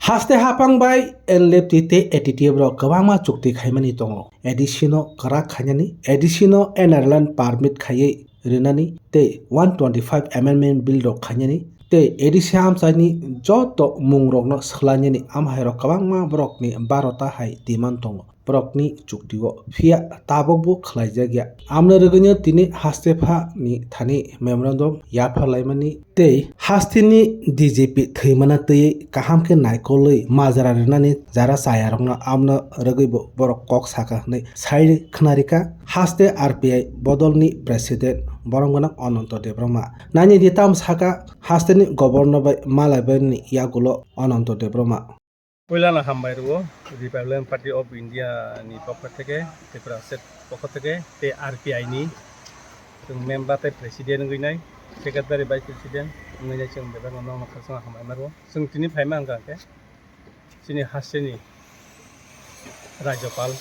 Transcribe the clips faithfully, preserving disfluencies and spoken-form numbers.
Haste haphang bai N L F T tei A T T F rok kwbangma chukti khaimani tongo. A D C no kwrak khainani, A D C no N R L permit khaiwi rinani tei one twenty-five amendment bill rok khainani tei A D C amchaini joto mung rokno swlainani amhairok kwbangma borokni barota hai demand tongo. Borokni chuktio, phiya tabukbo khlaijakya. Amno rwgwino tini haste phani thani memorandum yapharlaimani tei hasteni D G P thwimana twiwi kaham khe naikolwi majra rwnani jara chayarokno amno rwgwibo borok kok saka hwnwi sai khwnarikha haste R P I bodolni president borom gwnang Ananto Debbarma. Naini di tamo saka hasteni governor bai malaibaini yagulo Ananto Debbarma. Puilano hambai rwo Republican Party of India ni pokho theke, Tripura State pokho theke, tei R P I ni chwng member tei president wngwi nai, secretary, vice president wngwi nai, chwng bebak no nokha song hambai ma rwo. Chwng tini phaima hwnkha khe chini hasteni Rajyapal,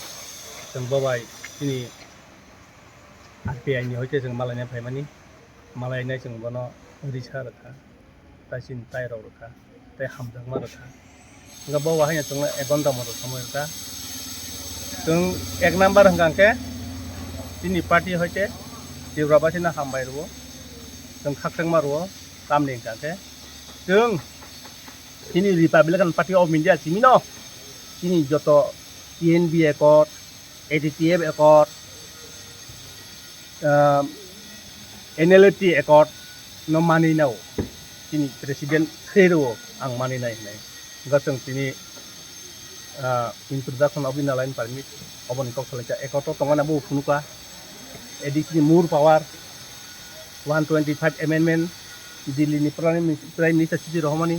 chwng bo bai chini R P I ni hoite chwng malaina phaimani, malainai chwng bono risa rwkha. Tai chini tai rok rwkha, tei hamjakma rwkha. Hwnkhe bo wahai no chwngno ek ghonta moto somoi rwkha. Chwng ek number hwnkha khe chini party hoite Tripura basino hambai rwo, chwng khakchangma rwo, tamni hwnkha khe chwng chini Republican Party of India simino chini joto T N B accord, A T T F accord, ah, N L F T accord no manwi nao. Chini president khe rwo ang manwi nai hinwi. Hwnkhe chwng tini, ah, introduction of inner line permit oboni kok salaikha. Accord o tongmani abo phunukha. A D C ni more power, one twenty-five amendment, Delhi ni Prime Minister, Prime Minister chithi rohormani,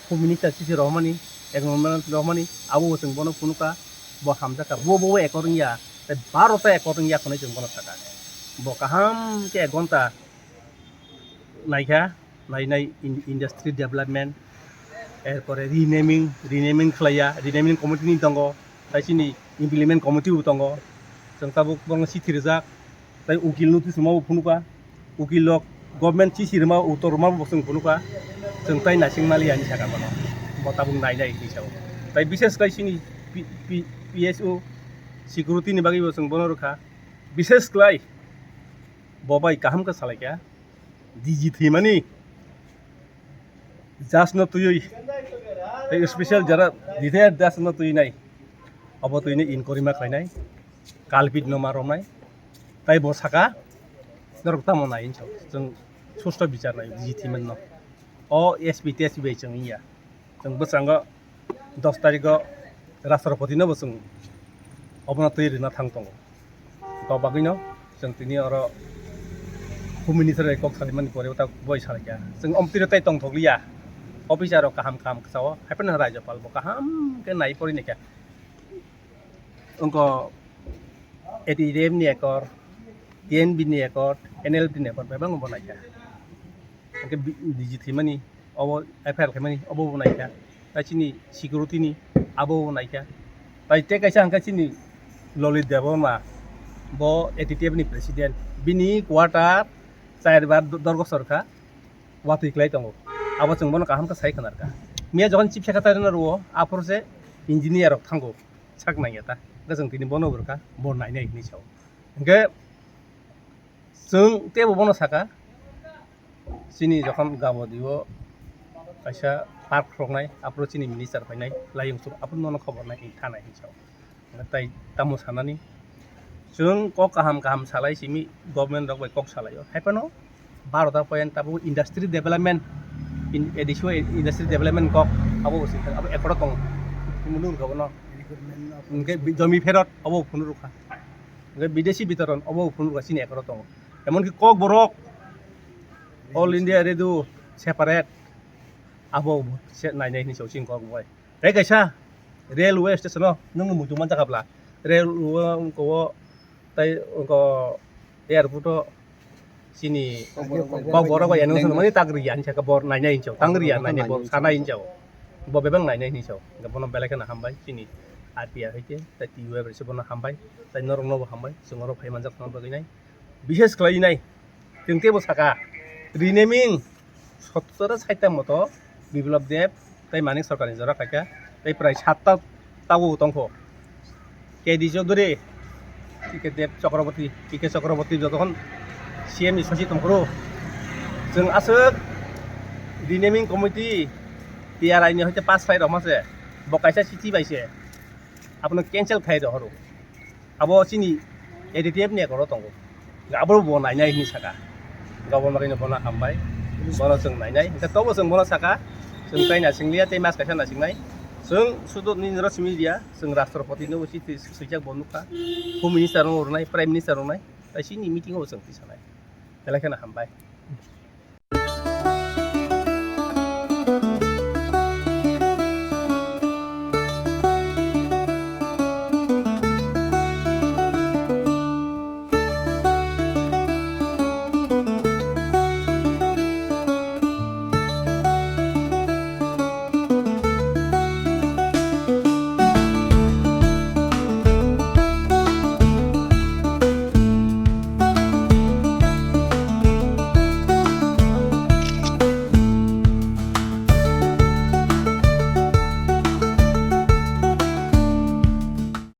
Home Minister chithi rohormani, Environment rohormani, abo bo chwng bono phunukha. Bo hamjakha, bo, bo, bo accord wngya, tei baro ta accord wngya hwnwi chwng bono sakha. Bo kaham khe ek ghonta naikha, nainai in-, industry development, erpore renaming, renaming khlaiya, renaming committee ni tongo, tei chini implement committee bo tongo. Chwng tabuk bono chithi rijak, tei ukil notice rwma bo phunukha. Ukil rok government chithi rwma, uttor rwma bo chwng phunukha, chwng tai naising maliya hinwi sakha bono, bo tabuk nainai hinwi sao. Tai bishes khlai chini P-, P-, P S O security ni bagwi bo chwng bono rwkha, bishes khlai bo bai kaham khe salaikha, D G thwimani judge no twiwi, tei special jara retired judge no twiwi nai, obo twiwi inquiry ma khlainai, culprit no ma romnai, tai bo saka, norok tamo nai hinwi sao, chwng susto bichar nai, D G thwimani no. O S P T S P bai chwng wngya. Chwng bwskango dos tarikgo Rashtrapati no bo chwng obono twi rwna thang tongo. Kok bagwino chwng tini oro Home Minister bai kok salaimani pore ta boi salaikha. Chwng omtwi rw tai tongthokliya. Officer rok kaham kaham kwchao. Haiphano Rajyapal bo kaham khe nai pori naikha. Wngkha A T T F ni accord, T N B ni accord, N L F T ni accord, bebak bo naikha. Hwnkhe bi-, D G thwimani, obo F I R khaimani, obo bo naikha. Tai chini security ni, abo bo naikha. Tai tei kaisa hwnkhe chini Lalit Debbarma, bo A T T F ni president. Bini quarter char bar do-, dorgo sorkha, watwi klai tongo. Abo chwng bono kaham khe sai khwnarkha. Miya jokhon chief secretary no rwo, aphuru se engineer rok thango. Sak nangya ta. Hwnkhe chwng tini bono bo rwkha, bo nainai hinwi sao. Hwnkhe chwng teibo bono saka, chini jokhon Gabodi o kaisa park rwknai, aphuru chini minister phainai, layung sur, aphuru nono khobor nai, thanai hinwi sao. Hwnkhe tai tamo sanani, chwng kok kaham kaham salai simi, government rok bai kok salaio. Haiphano barota point tabuk industry development, in, A D C o industry development kok abo bo singkha, abo accord o tongo. Phunukha bono. Hwnkhe bi-, jomi pherot abo phunukha. Hwnkhe bidesi bitoron abo bo phunukha chini accord o tongo. Emonki Kokborok All India Radio separate abo bo se nainai hinwi chwng kok bai. Tei kaisa railway station o nwng muitu manjakha bla. Railway wngkha o tei wngkha airport o chini Kokborok bai announcement mani tak riya hinwi sakha bo nainai hinwi sao. Tang riya nainai bo sanai hinwi sao. Bo bebak nainai hinwi sao. Hwnkhe bono belai kheno hambai chini R T I hoite tei T U F rok se bono hambai tei norokno bo hambai chwng oro phai manjak thangna bagwi nai. Bishes khlai nai. Chwng teibo saka, renaming sotoro saita moto Biplab Deb, tei Manik Sarkar ni jora khaikha, tei prai satta tabuk tongkho. K D Chaudhary, T K Dev Chakraborty, T K Chakraborty jotokhon C M ni sosi tongphuru. Chwng aswk renaming committee T R I ni hoite pass khai rokma se, bo kaisa chithi bai se, abono cancel khai rohoro. Abo chini A D T F ni ekoro tongo. Abo bo nainai hinwi saka. Governor ino bono hambai. Bono chwng nainai. Hingke tobo chwng bono saka. Chwng kaina singlia tei mas kaisa na singnai. Chwng sudu ni noro simi dia. Chwng Rashtrapati no usi twi swijak bo nukha. Home Minister no rwnai, Prime Minister rwnai. Tai chini meeting o chwng twi sanai. Belai kheno hambai.